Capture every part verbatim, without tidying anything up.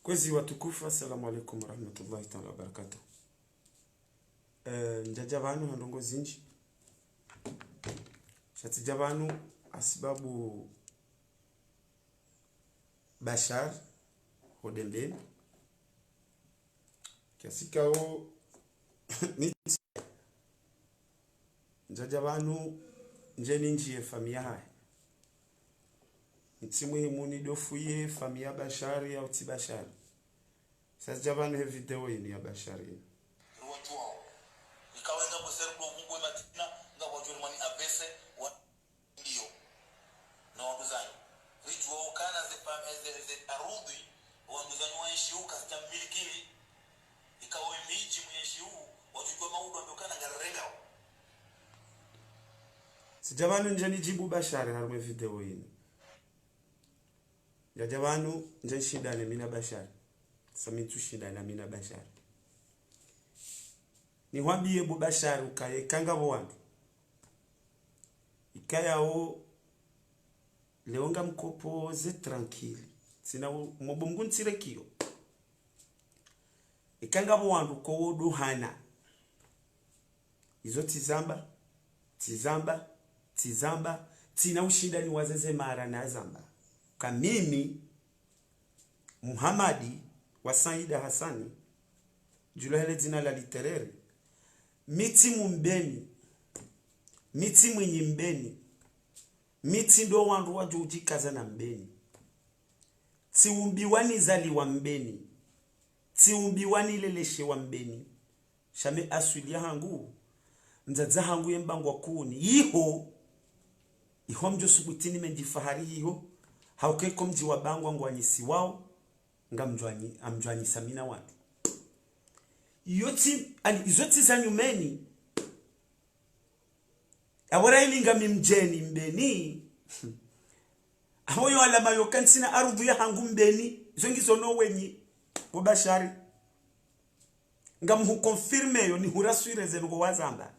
Kwezi watukufu, assalamu alaikum warahmatullahi taala wabarakatuh. Eh, ndjadja pvanu ha ndrongoo zindji. Sha tsidja pvanu hasibabu Bashar, ho Dembeni. Kiasi kawo, ni ndjadja pvanu ndje nindjiye famiya hahe. Ntsi muhimu nidofuye famiya Bashari au tsi Bashari. Sha tsidja pvanu he video yinu ya Bashari yinu. Ruwa chuwao. Nikawenga bo serikali wa Mungu we Madina, nga wajuri mwani A V C, wa ndiyo. Na wanduzanyu. Ridjuwa ukana ze pa-, ze, ze arudhi, wanduzanyu waenshi uka zita milikili. Ikawo imiji muenshi u, wajujua maudu ambe ukana ngarirengao. Tsidja pvanu ndje nidjibu Bashari harumwa ye video yinu. Ndjadja pvanu ndje nishindane mi na Bashari. Sha mi ntsushindana mi na Bashari. Nihwambiye bo Bashari ukaya eka ngapvo wandru. Ikayao leo ngamkopo ze tranquille. Tsina u-, mo bo Mngu ntsire kiyo. Eka ngapvo wandru ko wodo hana. Izo tsizamba, tsizamba, tsizamba, tsina ushindani wa zeze mara nazamba. Ka mimi, Muhamadi wa Saida Hasani, djulwa hele dzina la litereri, mi tsi Mumbeni, mi tsi mwinyi Mbeni, mi tsi ndo wandru wadjo udjikaza na Mbeni. Tsiumbiwa nizaliwa Mbeni. Tsiumbiwa nileleshewa Mbeni. Sha mi aswili yahangu, mdzadze hangu ye Mbangwa Kuni. Iho, iho mdjo subuti nimendji fahari iho, hauka iko mdji wa Bangwa ngwanyisiwao, ngamdjwanyi-, ngamdjwanyisa mi na wandru. Iyo tsi, ani, izo tsi za nyumeni. Apvo ra ili ngami mdjeni Mbeni. Apvo yo alama yo ka ntsina arudhu yahangu Mbeni. Izo ngizo no wenyi. Bo Bashari. Ngamhu confirmé yo, nihuraswire ze ndrongoo wazamba.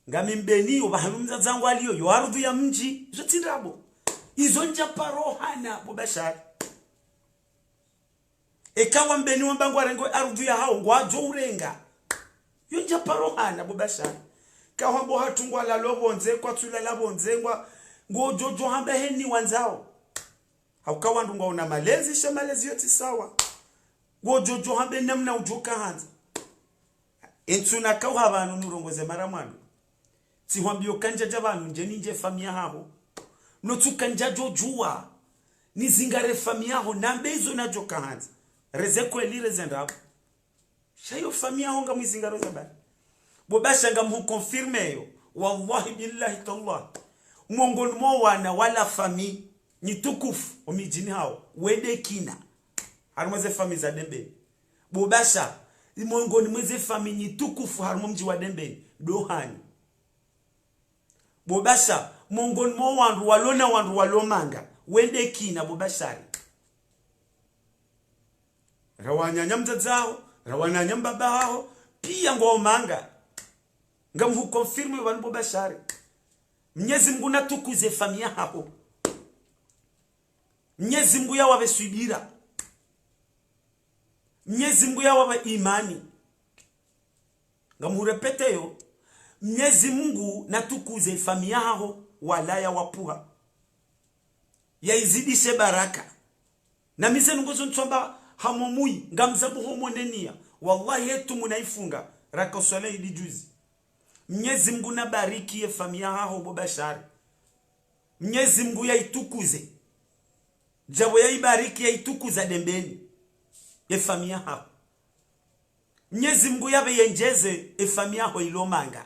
Ngami Mbeni, yo pvahanu mdzadze hangu aliyo, yo arudhu ya mdji. Izo tsi ndrabo. Izo ndja paro hana, bo Bashari. Eka wa Mbeni wamba ngwarenge arudhu yahawo, ngwadjo urenga. Yo ndja paro hana, bo Bashari. Ka hwambo hatru ngwalalo pvondze, kwatsulala pvondze, ngwa, ngodjo djo hamba heni wandzao. Hauka wandru ngwaona malezi, sha malezi yo tsi sawa. Ngodjo djo hamba namna udjo kahandza. Entsu nakauha pvanu nurongoze mara mwando. Tsihwambiyo ka ndjadja pvanu ndje nindjiye famiya haho. Notsu ka ndjadjo djuwa. Nizingare famiya haho, nambe izo nadjo kahandza. Reze kweli, reze ndrabo. Sha yo famiya haho ngamwizingaro za bani. Bo Basha ngamhu confirmé yo. Wallahi billahi tallah. Mongoni mo wana wala famiyi nyitukufu, omidjini hawo, wende kina. Harumwa ze famiyi za Dembeni. Bo Basha, mongoni mwa ze famiyi nyitukufu harumwa mdji wa Dembeni, ndo hanyu. Bo Basha, mongoni mwa wandru walo na wandru walo manga, wende kina, bo Bashari. Rawananya mdzadze haho, rawananya mbaba haho, piya ngwao manga. Ngamhu confirmé pvanu bo Bashari. Mnyezi Mngu natukuze famiyi yahaho. Mnyezi Mngu yawapve swibira. Mnyezi Mngu yawapve imani. Ngamhu répété yo, Mnyezi Mngu natukuze famiyi yahaho, wala yawapvuha. Yaizidishe baraka. Na mi ze ndrongoo zo ntsamba hamwe mwi, ngamzambuho mwenenia. Wallahi, ye tumu naifunga, raka uswali idi juzi. Mnyezi Mngu nabariki ye famiyi yahaho bo Bashari. Mnyezi Mngu yaitukuze. Djapvo yaibariki, yaitukuza Dembeni. Ye famiyi yahaho. Mnyezi Mngu yapve yendjeze ye famiyi yaho ilo manga.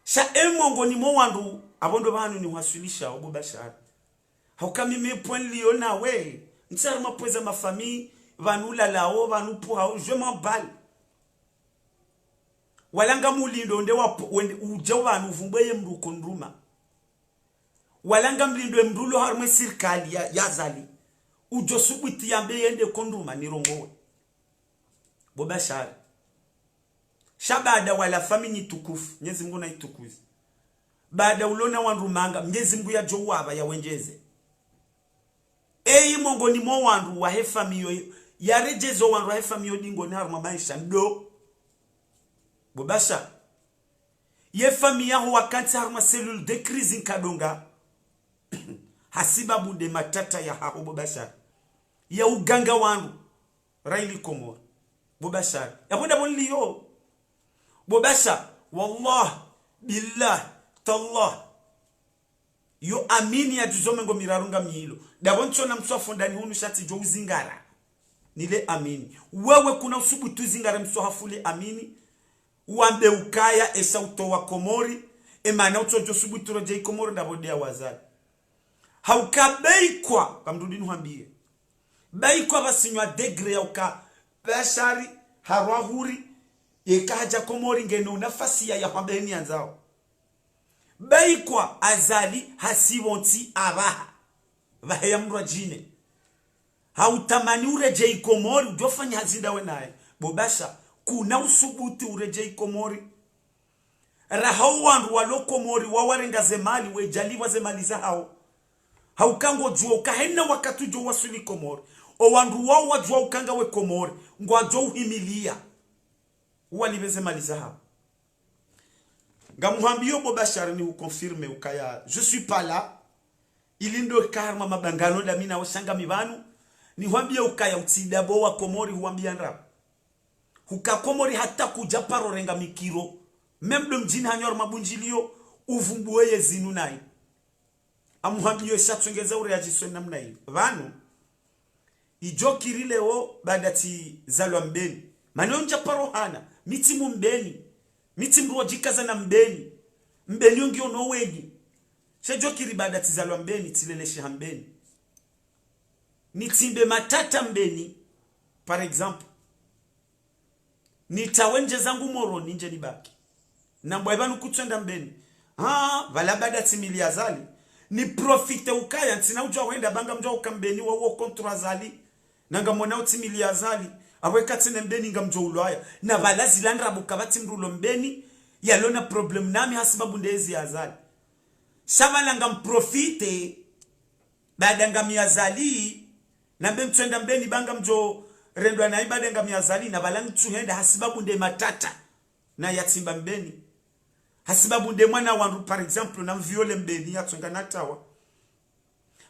Sha e mongoni mo wandru, apvo ndo pvanu nihwaswilishao bo Bashari. Hauka mimi point liyo nawe, ntsi harumwa point za mafamiyi, pvanu ulalao, pvanu upvuhao, je m'en bats. Wala ngamlindo nde wapo, wende, udje pvanu uvumbwe ye mdru ko ndruma. Wala ngamlindo ye mdru lo harumwa ye sirikali ya, ya Azali. Udjo subuti yambe yende ko ndruma, nirongowe. Bo Bashari. Sha baada wala famiyi nyitukufu, Mnyezi Mngu naitukuze. Baada ulo na wandru manga, Mnyezi Mngu yadjo wapva yawendjeze. E Eyi mongoni mo wandru wahe famiyi yo, yaredjeze o wandru wahe famiyi yo dingoni harumwa maesha ndo. Bo Bashar. Ye famiyi yaho wakantsi harumwa cellule de crise nkadonga. Hasibabu nde matata yahaho bo Bashar. Ya uganga wandru. Raili Komori. Bo Bashar. Yapvo ndapvo niliyo. Bo Bashar. Wallah. Billah. Tallah. Yo amini ya djuzo mengo miraru ngami ilo. Ndapvo ntsona mswafu ndani hunu sha tsidjo uzingara. Nile amini. Wewe kuna usubutu uzingare mswafu le amini. Wambe ukaya esha utowa Komori. Emana utsodjo subutu rodjeyi Komori ndapvo ndeya wazali. Hauka beikwa, kamdrudi nuhambiye. Beikwa pvasinywa degré ya uka Bashar harwa huri, yeka hadja Komori ngena unafasi ya yahwambe heni yandzao. Beikwa Azali hasibu ntsi apvaha. Pvaheya mndru adjine. Hautamani uredjeyi Komori, udjofanya hazi ndawe naye. Bo Bashar, kuna usubutu uredjeyi Komori. Raha o wandru walo Komori wawarenga ze mali, wedjalipvwa ze mali zahawo. Hauka ngodjuwa uka hena wakati udjo waswili Komori. O wandru wawo wadjuwa uka ngawe Komori, ngwadjo uhimiliya. Uwalipve ze mali zahawo. Ngamuhambiyo bo Bashar nihuconfirme ukaya, je suis pas là. Ili ndo ika harumwa mabangano ndami nawe sha ngami pvanu. Nihuhambiye ukaya utsidabo wa Komori huwambiya ndrabo. Huka Komori hata kudja paro renga mikiro. Même ndo mdjini hanyu harumwa bundjiliyo, uvumbuwe ye zinu nayi. Amuhambiyo esha tsongeza ureadjiswe namna iyo. Pvanu, idjo kiri leo baada tsizalwa Mbeni. Mana yo ndja paro hana, mi tsi mu Mbeni. Mi tsi mndru wodjikaza na Mbeni. Mbeni yo ngiyo no wenyi. She djo kiri baada tsizalwa Mbeni, tsilelesheha Mbeni. Nitsimbe matata Mbeni, par exemple. Nitawe ndje zangu Moroni ndje nibaki. Nambwa ipvanu kutswenda Mbeni. Ha, pvala baada tsimiliya Azali. Niprofite ukaya, ntsina udjuwa wenda ba ngamdjo uka Mbeni wa wo contre Azali. Na ngamwona utsimiliya Azali. Apvo eka tsina Mbeni ngamdjo ulwaya. Na pvala zila ndrabo kapvatsi mndru ulo Mbeni, yalo na problème nami hasibabu nde ezi ya Azali. Sha pvala ngamprofite, baada ngami Azali, nambe ntswenda Mbeni ba ngamdjo rendwa nayi baada ngami Azali, na pvala ntsuhenda hasibabu nde matata. Na yatsimba Mbeni. Hasibabu nde mwana wandru, par exemple, namviole Mbeni, yatsonga natawa.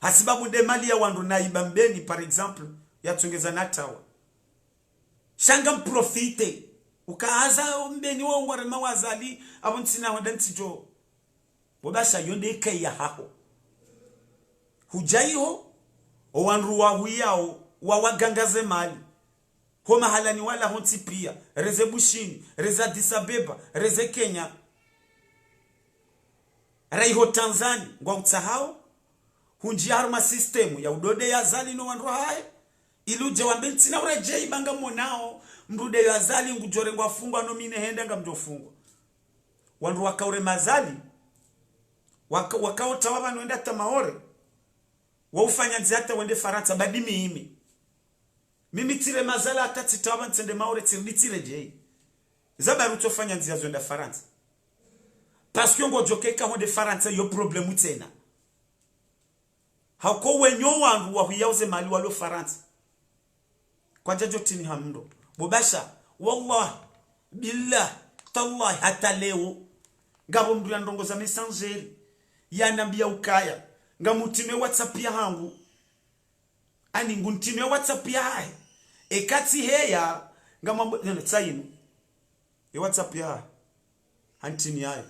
Hasibabu nde mali ya wandru nayiba Mbeni, par exemple, yatsongeza natawa. Sha ngamprofite. Uka aza Mbeni wo ngwarema wa Azali, apvo ntsina wenda ntsidjo. Bo Bashar yo nde ikayi yahaho. Hudja iho, o wandru wahuyao, wawaganga ze mali. Ho mahalani walaho ntsi piya, reze Bushini, reze Addis Abeba, reze Kenya. Raiho Tanzania, ngwautsahao, hundjiya harumwa système ya udo deya Azali no wandru wahahe, ili udje wambe ntsina uredjeyi ba ngamwonao, mndru deya Azali ngudjo rengwa fungwa no mi nehenda ngamdjo fungwa. Wandru wakaurema Azali, waka, wakaotawa pvanu wende hata Maore, waufanya ndzia hata wende Farantsa, badi mimi. Mimi tsirema Azali hata tsitawa pvanu tsende Maore tsirudi tsiredjeyi. Za bari utsofanya ndzia zo wenda Farantsa. Parce que ngodjo keka honde Farantsa yo problème tsena. Hauka wenyi o wandru wahuyao ze mali walo Farantsa. Kwadjadjo tini ha mndro. Bo Bashar, wallah, billah, tallah, hata leo. Ngapvo mndru yandrongoza Messenger. Yanambiya ukaya. Ngamutime WhatsApp yahangu. Ani ngunitime WhatsApp yahahe. Eka tsiheya, ngamwambo, nene, tsa inu. Ye WhatsApp yahahe. Hantini yayo.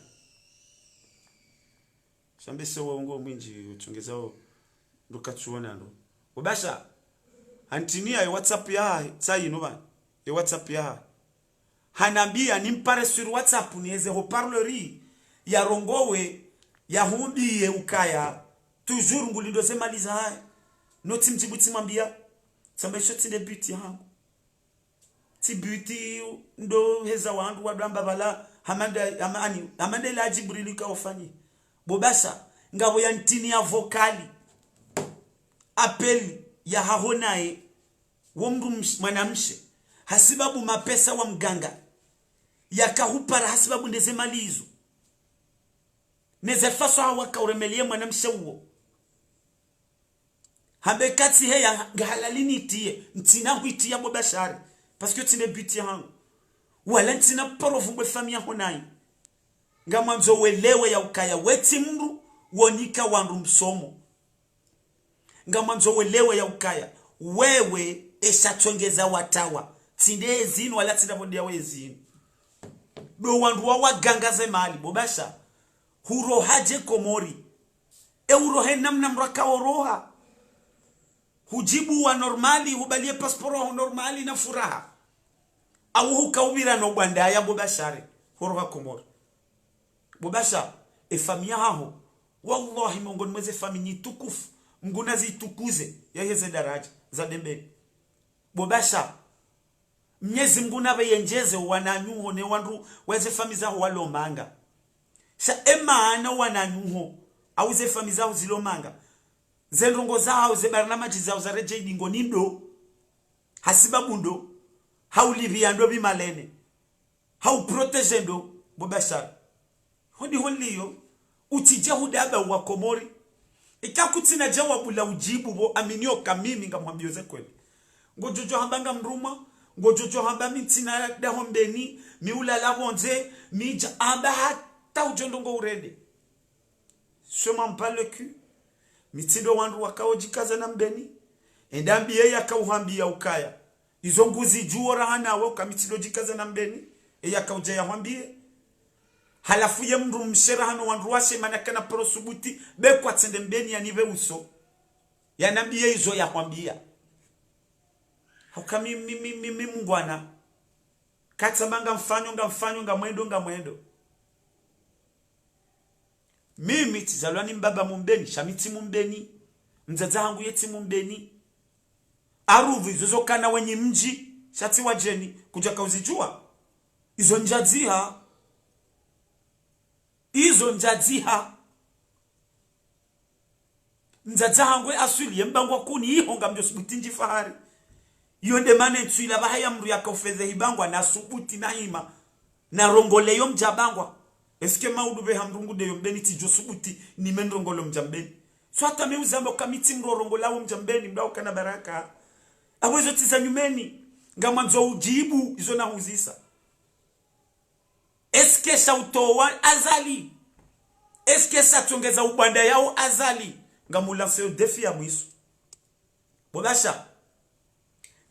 Shambe se wo ngo mwindji utsongezao ndo katsuona ndo. Bo Bashar, hantini yayo WhatsApp yahahe, tsa inu pvanu. Ye WhatsApp yahahe. Hanambiya nimpare sur WhatsApp niheze haut-parleur yarongowe yahumbiye ukaya. Toujours ngulindo ze mali zahahe. No tsimdjibu tsimwambiya. Tsamba isho tsi nde but yahangu. Tsi but ndo heza wandru wadwamba pvala hama nda, hama ani, hama nde la Djibril kaofanyi. Bo Bashar, ngapvo yantini ya vocal. Appel yahaho naye. Wo mndru msh-, mwanamshe. Hasibabu mapesa wa mganga. Yakahupara hasibabu ndeze mali izo. Neze faso hawa kauremeliye mwanamshe uwo. Hambe katsi heya, nga halali nitiye, ntsina huitiya bo Bashari. Parce que tsi nde but yahangu. Wala ntsina porovu mbwe famiyi yaho nayi. Ngamwandzo welewe ya ukaya, we tsi mndru wonika wandru msomo. Ngamwandzo welewe ya ukaya, wewe esha tsongeza watawa. Tsi nde ezinu, wala tsi nda pvo nde yawe ezinu. Ndo wandru wa waganga ze mali, bo Basha. Huroha dje Komori. E urohe namna mndru akaoroha. Hudjibu wa normali, hubaliye pasiporo ho normali na furaha. Au hukaubira no bwandaya bo Bashari. Huroha Komori. Bo Basha, e famiyi yahaho. Wallahi, mongoni mweze famiyi nyi tukufu. Mngu nazitukuze, yaheze daraja, za dembeni. Bo Basha, Mnyezi Mngu napve yendjeze wananyaho ne wandru weze famiyi zaho walo manga. Sha e maana wananyaho, au ze famiyi zaho zilo manga. Ze ndrongo zaho, ze barnamaji zaho za redjei dingo ni ndo. Hasibabu ndo. Haulipviya ndo pvi malene. Hauprotéger ndo, bo Bashar. Hodi holiyo, utsidje hudaba wa Komori. Ika kutsina djawabu la udjibu pvo aminiyo ka mimi ngamhwambiyo ze kweli. Ngodjodjo hamba ngamrumwa, ngodjodjo hamba mi ntsina daho Mbeni, mi ulala pvondze, mi dja hamba hata udjo ndrongo urende. Sûrement pas le cul. Mi tsi ndo wandru wakao djikaza na Mbeni. Enda mbiye yakao hwambiya ukaya. Izo nguzidjuwo raha nawe uka mi tsi ndo djikaza na Mbeni. E yakao dja yahwambiye. Halafu ye mndru mshe raha no wandru washe mana kana paro subuti. Be kwatsende Mbeni yanipve uso. Yanambiye izo yahwambiya. Hauka mi, mi, mi, mi, mi mungwana. Katsamba ngamfanyo, ngamfanyo, ngamwendo, ngamwendo. Mimi tsizalwa ni mbaba Mumbeni, sha mi tsi Mumbeni. Mdzadze hangu ye tsi Mumbeni. Aruvu izo zo kana wenyi mdji, sha tsi wadjeni, kudjaka uzidjuwa. Izo ndjadziha. Izo ndjadziha. Mdzadze hangu ye aswili ye Mbangwa Kuni, iho ngamdjo subuti ndjifahari. Iyo nde mana ntsu ila pvahaya mndru yaka ufedhehi Bangwa na subuti na hima. Na rongole yo mdja Bangwa. Est-ce que maudu pveha mndru ngu nde yo Mbeni tsidjo subuti nime ndrongolo mdja Mbeni? So hata mi uzamba uka mi tsi mndru orongolao mdja Mbeni, mndru ukana baraka. Apvo izo tsi za nyumeni. Ngamwandzo udjibu, izo nahuzisa. Est-ce que sha utowa Azali? Est-ce que sha tsongeza ubwanda yao Azali? Ngamulanse yo défi ya mwiso. Bo Basha.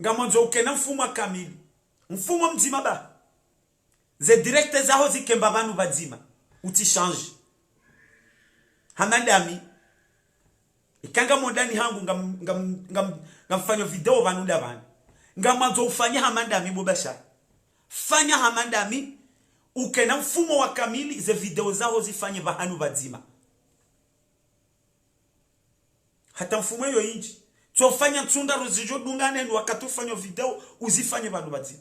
Ngamwandzo ukena mfumo wa kamili. Mfumo mdzima ba. Ze direct zaho zikemba pvanu pvadzima. Utsi change. Hama ndami. Ika ngam mondani hangu ngam, ngam, ngam, ngamfanyo video pvanu nda pvanu. Ngamwandzo ufanye hama ndami bo Basha. Fanya hama ndami. Ukena mfumo wa kamili ze video zaho zifanye pvahanu pvadzima. Hata mfumo iyo indji. Tsofanya ntsu ndraru zidjo dungana enu wakati ufanyo video uzifanye pvanu pvadzima.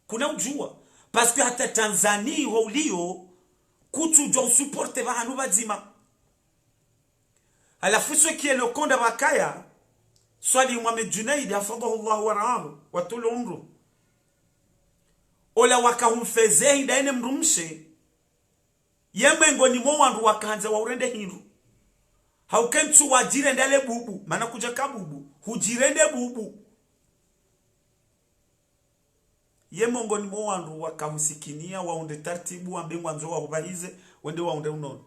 Kuna udjuwa. Parce que hata Tanzanie ho uliyo kutsudjuwa usupporte pvahanu pvadzima. Halafu ce qui est le cas nda pvakaya, Swalihi Mohamed Djounaid, hafidhahullahu wa raahu, wa tula umruhu. Ola waka humfedhehi nda yene mdrumshe, ye mwengoni mwa wandru waka handza waurende hindru. Hauka ntsu wadjirenda le bubu, mana kudjaka bubu, hudjirende bubu. Ye mongoni mwa wandru waka husikiniya, waunde tartibu, wambe ngwandzo wahupvahize, wende waunde unono.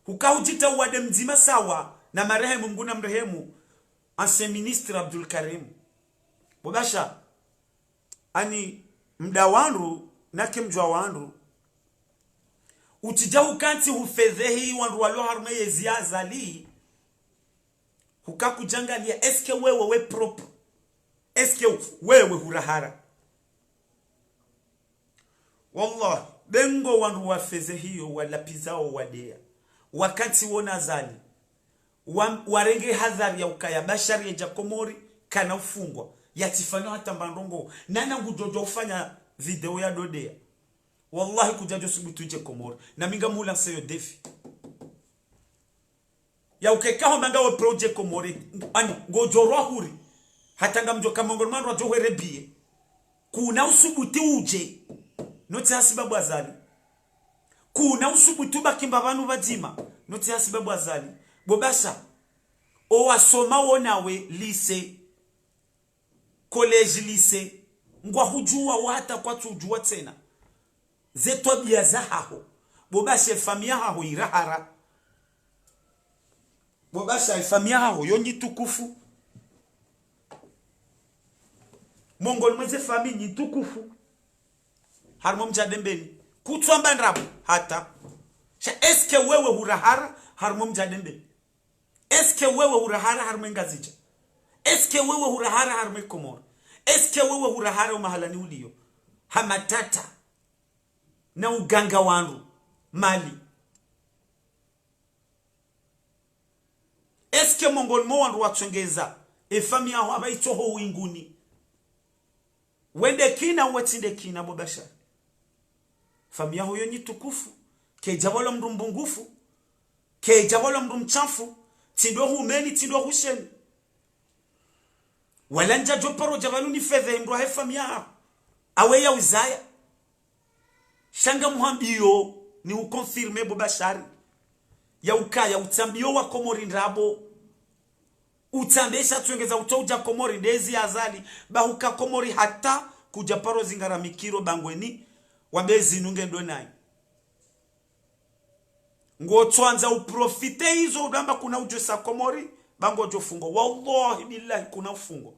Huka hudjita uwade mdzima sawa, na marehemu, Mngu na mrehemu, ancien ministre Abdul Karim. Bo Basha, ani mda wandru, nake mdjwa wandru. Utsidja hukantsi hufedhehi wandru walo harumwa yezi ya Azali. Huka kudjangaliya, est-ce que wewe we propre? Est-ce que wewe hurahara? Wallah, bengo wandru wafedhehiyo, walapvizao, wadeya. Wakantsi wona Azali. Wa, warenge hadhari ya ukaya Bashar yedja Komori, kana ufungwa. Yatsifanyo hata mba ndrongo. Nana ngudjodjo ufanya video ya dodeya. Wallahi kudjadjo subutu udje Komori. Na mi ngamulanse yo défi. Ya ukeka ho manga we projet Komori. Ani, ngodjo rwa huri. Hata ngamdjo ka mongoni mwa wandru wadjo hwere biye. Kuna usubuti udje. Notsi hasibabu Azali. Kuna usubuti ubaki mba pvanu pvadzima. Notsi hasibabu Azali. Bo Bashar, owasoma wo nawe lycée, collège, lycée, ngwahudjuwa wo hata kwatsudjuwa tsena. Ze twabiya zahaho. Bo Bashar, efamiyi yahaho irahara. Bo Bashar, efamiyi yahaho yo nyi tukufu. Mongoni mwa ze famiyi nyi tukufu. Harumwa mdji wa Dembeni. Kutswamba ndrabo, hata. Sha, est-ce que wewe hurahara harumwa mdji wa Dembeni? Est-ce que wewe hurahara harumwa Ngazidja? Est-ce que wewe hurahara harumwa Komori? Est-ce que wewe hurahara omahalani uliyo? Ha matata. Na uganga wandru. Mali. Est-ce que mongoni mwa wandru watsongeza efamiyi yaho apvaha itsoho winguni? Wende kina, uwe tsi nde kina, bo Bashar. Famiyi yaho yo nyi tukufu. Kayidjapvolwa mndru mbungufu. Kayidjapvolwa mndru mtshafu. Tsi ndo humeni, tsi ndo husheni. Wala ndjadjo paro dja pvanu nifedhehe mndru wahe famiyi yaho. Awe ya uzaya. Sha ngamhambiyo, ni uconfirme bo Bashar. Ya ukaya utsambiyo wa Komori ndrabo. Utsambe sha tsongeza utso udja Komori ndezi ya Azali. Ba huka Komori hata kudja paro zingara mikiro bangweni. Wambe zinu ngendo nayi. Ngotsoandza uprofite izo udamba kuna udjo sa Komori, ba ngodjo fungwa. Wallahi billahi kuna ufungwa.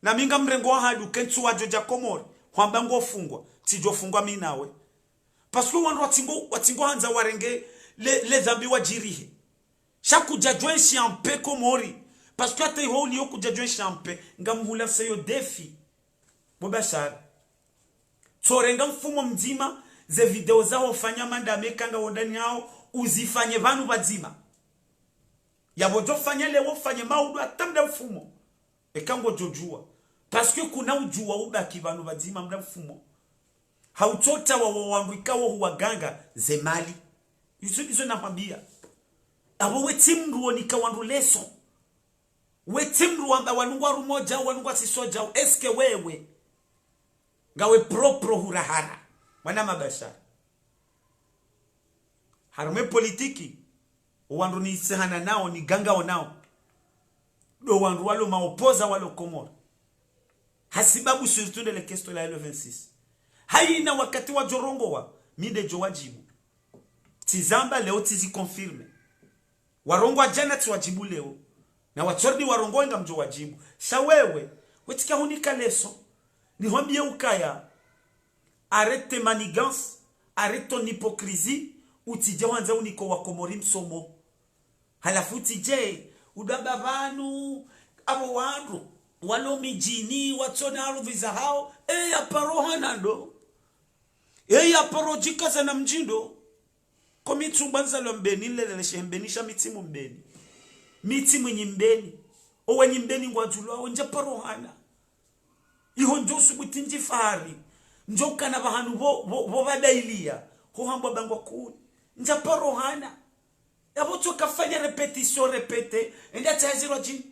Na mi ngamrengo ahadi uka ntsu wadjo dja Komori, hwamba ngofungwa, tsidjo fungwa mi nawe. Parce que wandru watsingo, watsingo handza warenge le, le dhambi wadjirihe. Sha kudjadjo enshi en paix Komori. Parce que hata iho uliyo kudjadjo enshi en paix, ngamhula seyo défi. Bo Bashar. Tsorenga mfumo mdzima, ze video zaho fanya manda meka ngawe ndani yaho, uzifanye pvanu pvadzima. Yapvo djo fanya leo, fanye maudu hata mda mfumo. Eka ngodjo djuwa. Parce que kuna udjuwa ubaki pvanu pvadzima mda mfumo. Hautsota wa, wa wandru ikao huwaganga ze mali. Izo, izo nahwambiya. Apvo we tsi mndru wonika wandru leçon. We tsi mndru wamba wanu ngwarumodja, wanu ngwasisodja, est-ce que wewe ngawe propre hurahara? Mwana ma Bashar. Harumwa e politiki, owandru nisihana nao, nigangao nao, ndo wandru walo maopposants walo Komori. Hasibabu surtout nde le question la L vingt-six. Hayina wakati wadjo rongowa, mi ndedjo wadjibu. Tsizamba leo, tsiziconfirme. Warongowa djana tsiwadjibu leo. Na watsorudi warongowe ngamdjo wadjibu. Sha wewe, we tsika hunika leçon. Nihwambiye ukaya. Arrête tes manigances, arrête ton hypocrisie, utsidje hwandza unike wa Komori msomo. Halafu utsidje, udamba pvanu, apvo wandru, walo midjini, watsona arudhi zahao, e ya paro hana ndo. E ya paro djikaza na mdji ndo. Ko mi tsu mbandza lwa Mbeni, nlelele she Mbeni, sha mi tsi mu Mbeni. Mi tsi mwinyi Mbeni. Owenyi Mbeni ngwadjulwao, ndja paro hana. Iho ndjo subuti ndjifahari. Ndjo kana pvahanu pvo, pvo, pvo pvadailiya. Ho hambwa bangwa kuni. Ndja paro hana. Yapvo tsoka fanya répétition, répéter. Enda tsahezirwa djini.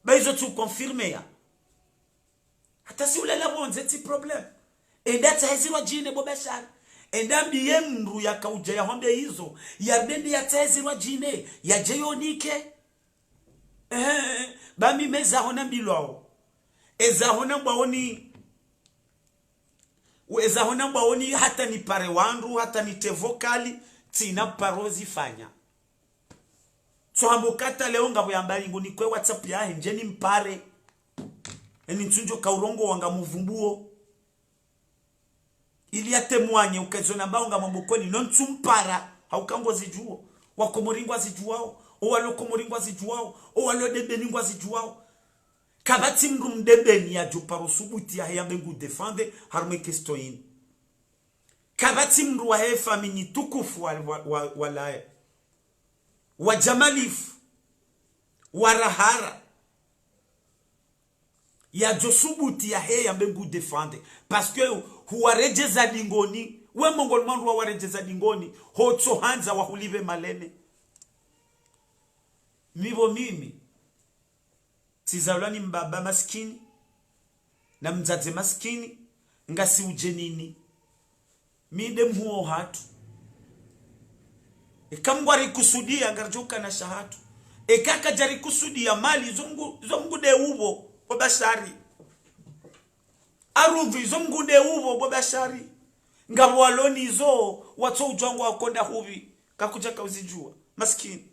Ba izo tsu confirmer ya. Hata si ulala pvondze tsi problème. Enda tsahezirwa djini bo Bashar. Enda mbiye mndru yaka udja yahwambe izo. Yarudi ndi yatsahezirwa djini. Yadje yonike. Eh, ba mi me zaho nambilwao. Ezaho nambwao ni, ezaho nambwao ni hata nipare wandru, hata nite vocal, tsina paro zifanya. Tso hambo kata leo ngapvo yamba ingu nikwe WhatsApp yahe, ndje nimpare. Eni ntsundjo ka urongowa ngamuvumbuo. Ili yatemwanye uka izo nambao ngamwambo kweli, no ntsumpara, hauka ngozidjuo. Wa Komori ngwazidjuwao, owalo Komori ngwazidjuwao, owalo Dembeni ngwazidjuwao. Kapvatsi mndru Mdembeni yadjo paro subuti yahe yambe ngu défendre harumwa e question yini. Kapvatsi mndru wahe famille tukufu wa, wa, wa, walaye. Wa Jamalifu, wa Rahara. Yadjo subuti yahe yambe ngu défendre. Parce que huwaredjeza dingoni. We mongoni mwa wandru wawaredjeza dingoni. Hotso handza wahulipve malene. Mi pvo mimi. Tsizalwa ni mbaba masikini. Na mdzadze masikini. Ngasi udjenini. Mi nde mhuo hatru. Eka Mngu arikusudia, ngaridjo ukana shahatru. Eka kadjarikusudia, mali zo Mngu, zo Mngu nde upvo, bo Bashari. Arudhu zo Mngu nde upvo, bo Bashari. Ngapvo walo nizo, watso udjuwa ngwakonda hupvi, kakudjaka uzidjuwa. Maskini.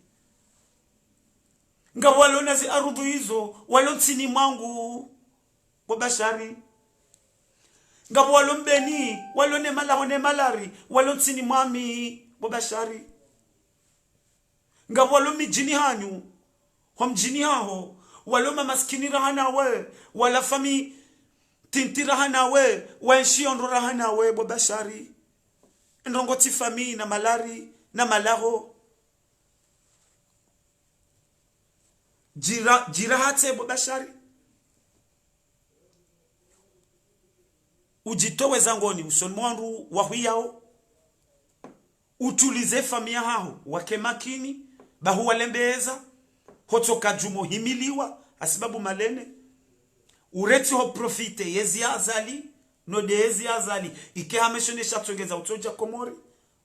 Ngapvo walo na zi arudhu izo, walo ntsini mwangu, bo Bashari. Ngapvo walo Mbeni, walo ne malaho ne malari, walo ntsini mwami, bo Bashari. Ngapvo walo midjini hanyu, ho mdjini haho, walo mamaskini raha nawe, wala fami tinti raha nawe, waenshi ondro raha nawe, bo Bashari. Ndrongo tsi fami na malari, na malaho. Djira, djira hata bo Bashari. Udjitowe zangoni, usoni mwa wandru wahuyao. Utulize famiyi yaho, wake makini, bahu walembeza, hotsoka djumo himiliwa, hasibabu malene. Uretsi ho profite, yezi ya Azali, no nde yezi ya Azali, ike hamesho ne shatsongeza utsodja Komori,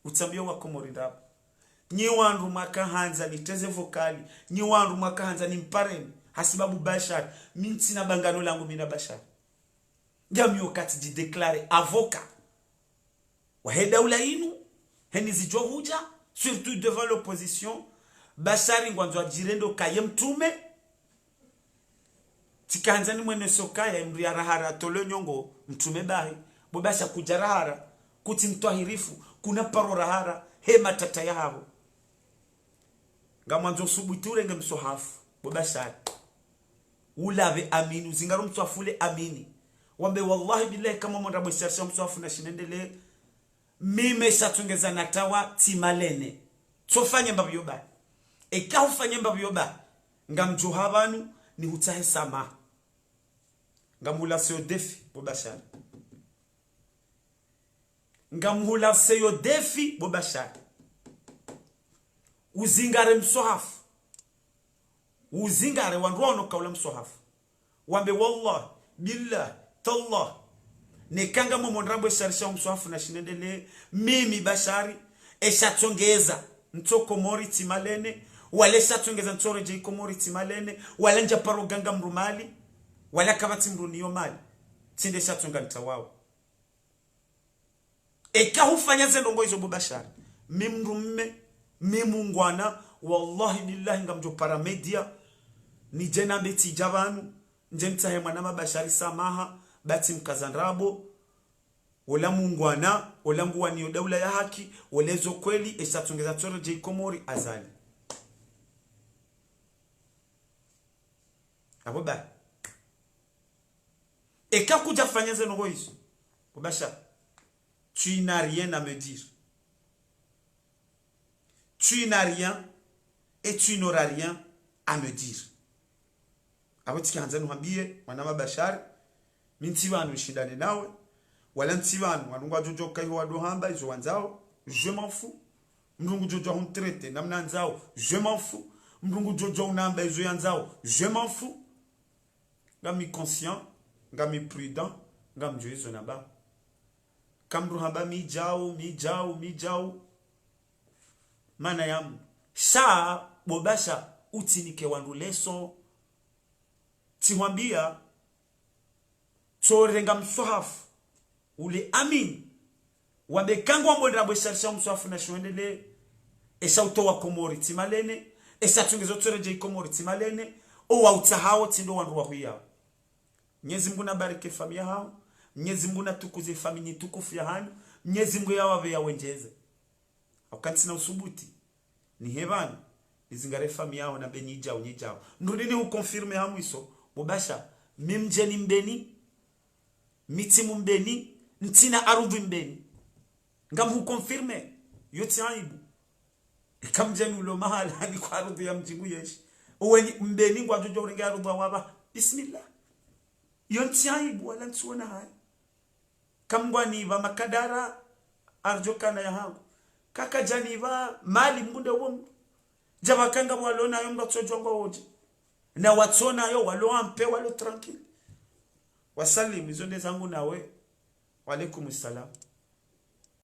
utsambia wa Komori ndrabo. Nyi wandru mwaka handza nitreze vokali, nyi wandru mwaka handza nimpareni, hasibabu Bashari, mi ntsina bangano langu mi na Bashari. Ngamio kati dji déclarer avocat wahe daula inu, heni zidjo hudja, surtout devant l'opposition, Bashari ngwandzo adjirendo kaye mtrume, tsika handza nimwene sokaya, mdru ya rahara tolo nyongo, mtrume bahi, bo Bashari kudja rahara, kutsi mtwahirifu, kuna paro rahara, he matata ya hapvo. Ngamwandzo usubuti urenge mswahafu, bo Bashari. Ulapve amini, uzingare mswahafu ule amini. Wambe wallahi billahi kama mo ndrabo esharisha mswahafu na shinendele, mi me shatsongeza na tawa tsi malene. Tsofanye mbapvi yo ba. Eka hufanye mbapvi yo ba. Ngamdjo ha pvanu, nihutsahe samaha. Ngamhula seyo défi, bo Bashari. Ngamhula seyo défi, bo Bashari. Uzingare mswahafu. Uzingare wandru wano kaula mswahafu. Wambe wallahi, billahi, tallahi. Neka ngamo mo ndrabo esharisha mswahafu na shinendele, mimi Bashari, eshatsongeza ntso Komori tsi malene, wala eshatsongeza ntso redjei Komori tsi malene, wala ndja paro ganga mdru mali, wala kapvatsi mdru niyo mali. Tsi nde eshatsonga nta wao. Eka hufanya ze ndrongo izo bo Bashari, mi mdru mme, mi mungwana, wallahi billahi ngamdjo para média, nidje nambe tsidja pvanu, ndje nitsahe mwana ma Bashari samaha, ba tsi mkaza ndrabo, ola mungwana, ola nguwaniyo daula ya haki, ola ezo kweli, eshatsongeza ntso redjei Komori Azali. Abo ba. Eka kudja fanya ze ndrongo izo, bo Bashari, tu n'as rien à me dire. Tu n'as rien et tu n'auras rien à me dire. Abo tsika handza nuhambie, mwana ma Bashari, mi ntsi pvanu nishindane nawe, wala ntsi pvanu, wandru ngwadjo djo kaiho wado hamba izo wandzao, je m'en fous. Mdru ngudjo djo huntraiter namna andzao, je m'en fous. Mdru ngudjo djo unamba izo yandzao, je m'en fous. Ngami conscient, ngami prudent, ngamdjuo izo namba. Ka mdru hamba mi djau, mi djau, mi djau. Mana yamu. Sha, bo Bashari, utsinike wandru leso. Tsihwambia, tsorenga mswahafu, ule amini. Wambe ka ngwambo ndrabo esharisha mswahafu na shinendele, esha utowa Komori tsi malene, eshatsongeza ntso redjei Komori tsi malene, owa utsahao tsi ndo wandru wahuyao. Mnyezi Mngu nabariki famiyi yaho, Mnyezi Mngu natukuze famiyi nyi tukufu ya hanyu, Mnyezi Mngu yawapve yawendjeze. Hauka ntsina usubuti, nihe pvanu, nizingare famiyi yaho nambe nyi djau, nyi djau. Ndrudi nihuconfirme ha mwiso, bo Bashar, mi mdjeni Mbeni, mi tsi mu Mbeni, ntsina arudhwi Mbeni. Ngamhuconfirme, yo tsi aibu. Eka mdjeni ulo mahala, ni kwa arudhwi ya mdji ngu yeshi. Owenyi Mbeni ngwadjo djo urenge arudhwi wapva. Bismillah. Yo ntsi aibu, wala ntsiona haya. Ka Mngu anipva makadara, ardjo kana ya hangu. Ka kadjanipva mali, Mngu nde uwo Mngu. Djapvaka ngapvo walo nayo, Mngu atsodjuwa ngwawo dje. Na watso nayo, walo en paix, walo tranquille. Wasalimu, izo nde zangu nawe. Wa alaykum salam.